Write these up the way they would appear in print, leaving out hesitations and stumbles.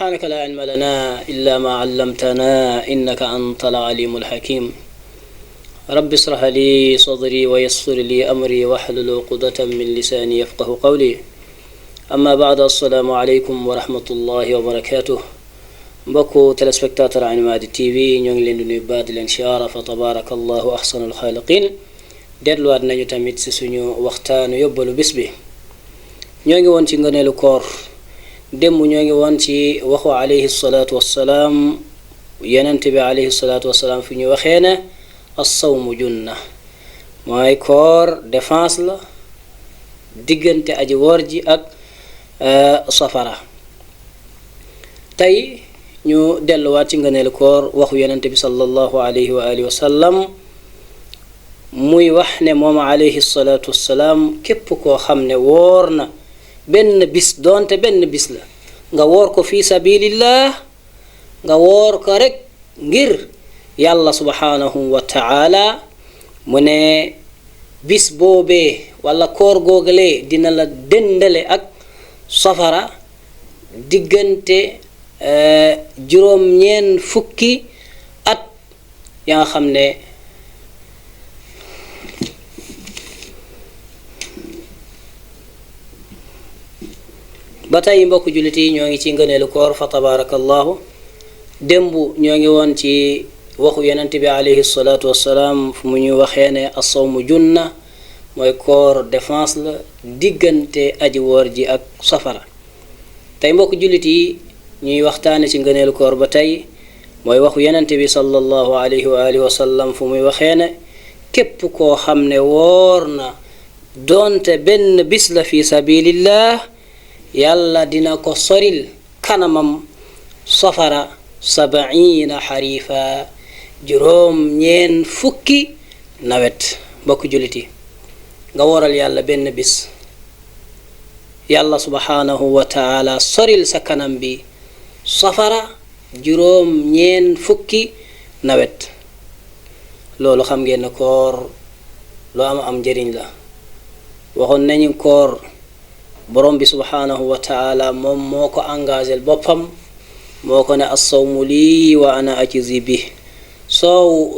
سبحانك لا علم لنا إلا ما علمتنا إنك أنت العليم الحكيم رب اشرح لي صدري ويسر لي أمري واحلل عقدة من لساني يفقه قولي أما بعد السلام عليكم ورحمة الله وبركاته mbokku téléspectateur Animadi TV ñoo ngi leen di nuyu baat di leen siyaara fa tabarakallahu ahsanul xaaliqin delluwaat nañu tamit si suñu waxtaanu yóbbalu bis bi ñoo ngi woon ci ngëneelu koor démb ñoo ngi woon ci waxu alayhi salaatu wassalaam yenent bi alayhi salaatu wassalaam fi ñu waxee ne as-sawmu junna mooy koor défense la diggante aji woor ji ak safara tey ñu delluwaat ci ngëneelu koor waxu yenent bi sallallahu alayhi wa alihi wa sallam muy wax ne moom alayhi salaatu wassalaam képp koo xam ne woor na benn bis doonte benn bis la nga woor ko fi sabilillah nga woor ko rek ngir yàlla subhanahu wa ta'ala mu ne bis boobee wala koor googalee dina la dendale ak safara diggante juróom ñeen fukki at yaa nga xam ne ba tey mbokk jullit yi ñoo ngi ci ngëneelu koor fa tabarakallahu démb ñoo ngi woon ci waxu yenent bi alayhi salaatu wassalaam fu mu ñu waxee ne as-sawmu junna mooy koor défense la diggante aji woor ji ak safara tey mbokk jullit yi ñuy waxtaane ci ngëneelu koor ba tey mooy waxu yenent bi sallallahu alayhi wa alihi wa sallam fu muy waxee ne képp koo xam ne woor na doonte benn bis la fi sabilillah yàlla dina ko soril kanamam safara 70 xarifa juróom ñeen fukki nawet mbokk jullit yi nga waral yàlla benn bis yàlla subhanahu wa ta'ala soril sa kanam bi safara juróom ñeen fukki nawet loolu xam ngeen ne koor lu am njëriñ la waxoon nañu koor borom bi subhanahu wa ta'ala moom moo ko engagé boppam moo ko ne as-sawmu lii wa ana ajzi bi soow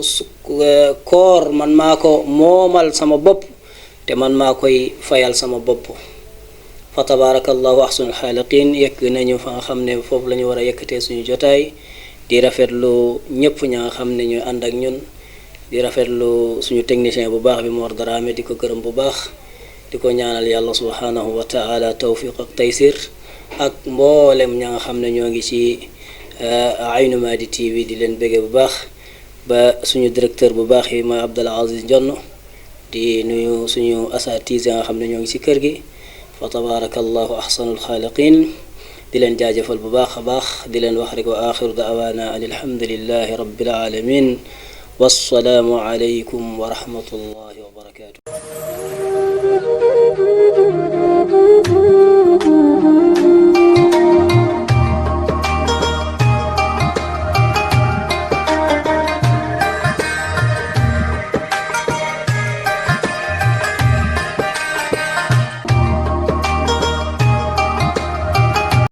koor man maa ko moomal sama bopp te man maa koy fayal sama bopp fa tabarakallahu ahsanul xaaliqin yegg nañu fa nga xam ne foofu la ñu war a yëkkatee suñu jotaay di rafetlu ñëpp ña nga xam ne ñu ànd ak ñun di rafetlu suñu technicien bu baax bi Mor Darame di ko gërëm bu baax di ko ñaanal yàlla subhanahu wa ta'ala tawfiq ak taysir ak mboolem ña nga xam ne ñoo ngi ci Animadi TV di leen bége bu baax ba suñu directeur bu baax yi mooy Abdul Aziz Jonn di nuyu suñu asatise ya nga xam ne ñoo ngi ci kër gi fa tabarakallahu ahsanul xaaliqin di leen jaajëfal bu baax a baax di leen wax rek wa axiru da'wana alhamdulillahi rabbil alamin wassalaamu alaykum wa rahmatullahi wa barakatuh